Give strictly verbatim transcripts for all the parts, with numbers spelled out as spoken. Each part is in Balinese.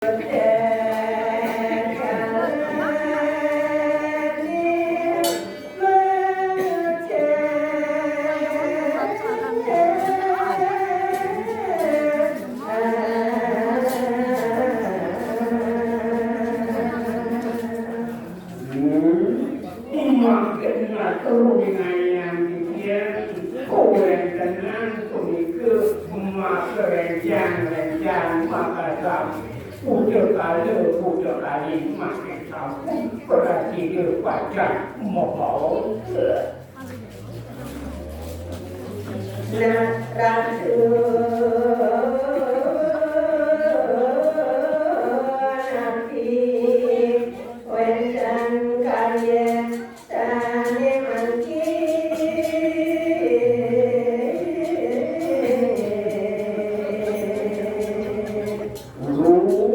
Makin ngatur winayang titiang, kawéntenan punika makarencang-rencang makasam. Puja kala, puja kali, makin sampun prasida pacang mabaos. Nah, ratu napi wénten karya sané mangkin. Uduh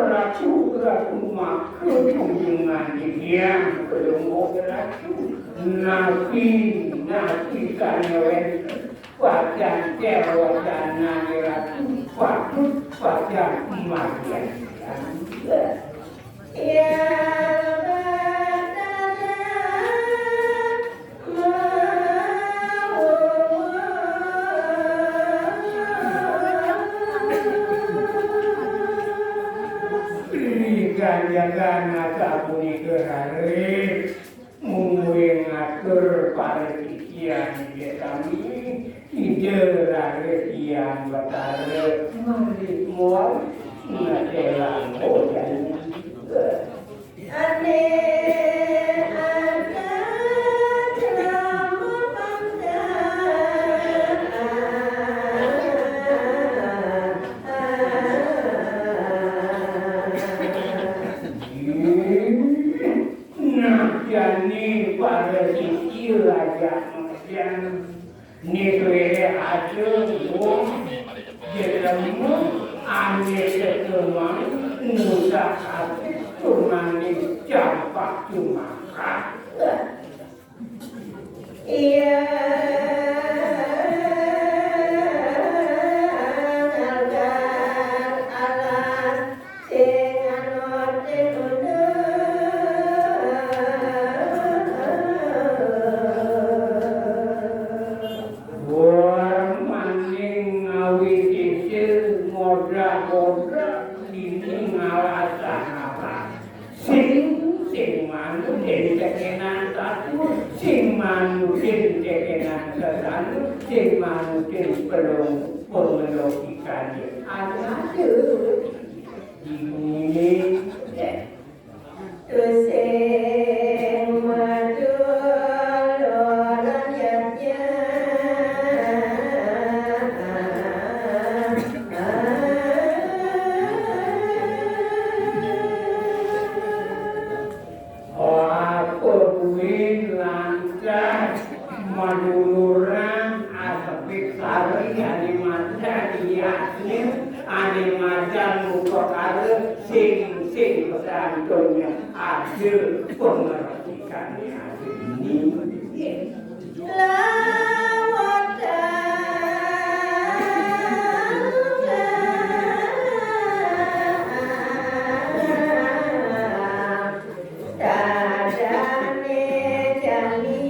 ratu, ratu maka junjungan titiang, pelungguh ratu. Napi, napi sané wénten pacang téwadanan ratu, patut pacang margiang. Ya, Rikan jagan asapunika raris mungguing atur para titiang inggih sami, Ida raris Hyang Batara malih muat ngetélang bojan. Ane ada krama pangkat. Nah, jani para sisia ajak majan. Nitwéné ada wong jelema ané setemang ngusak ati tumaning campak cumakat. Iya, ngalkar alas sing anut tinunduk. Wah, maning ngawi sisir ngodak-ngodak dini ngalasan apa? Sing, sing manut ing tekenan satu, sing manutin tekenan sesanu, sing manutin pelung pengelogikané. Ada-ada. Dini, ya. Tusing madul lan yatya. Apa buin lancar maduluran asepik sari ané madan yatya, ané madan upakara sing sing pesan donya ada pengertiané ada ini. Lawatan. Dadane jani.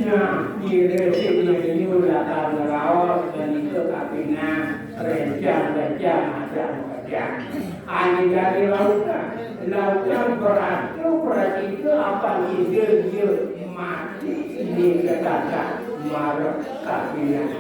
Nah, ira sing nyenyu lakar ngraos menika kapining rencang-rencang ajang-ajang. Ané dadi lautan, lautan berarti, berarti itu apa ide dia mati ini kata marah kapining.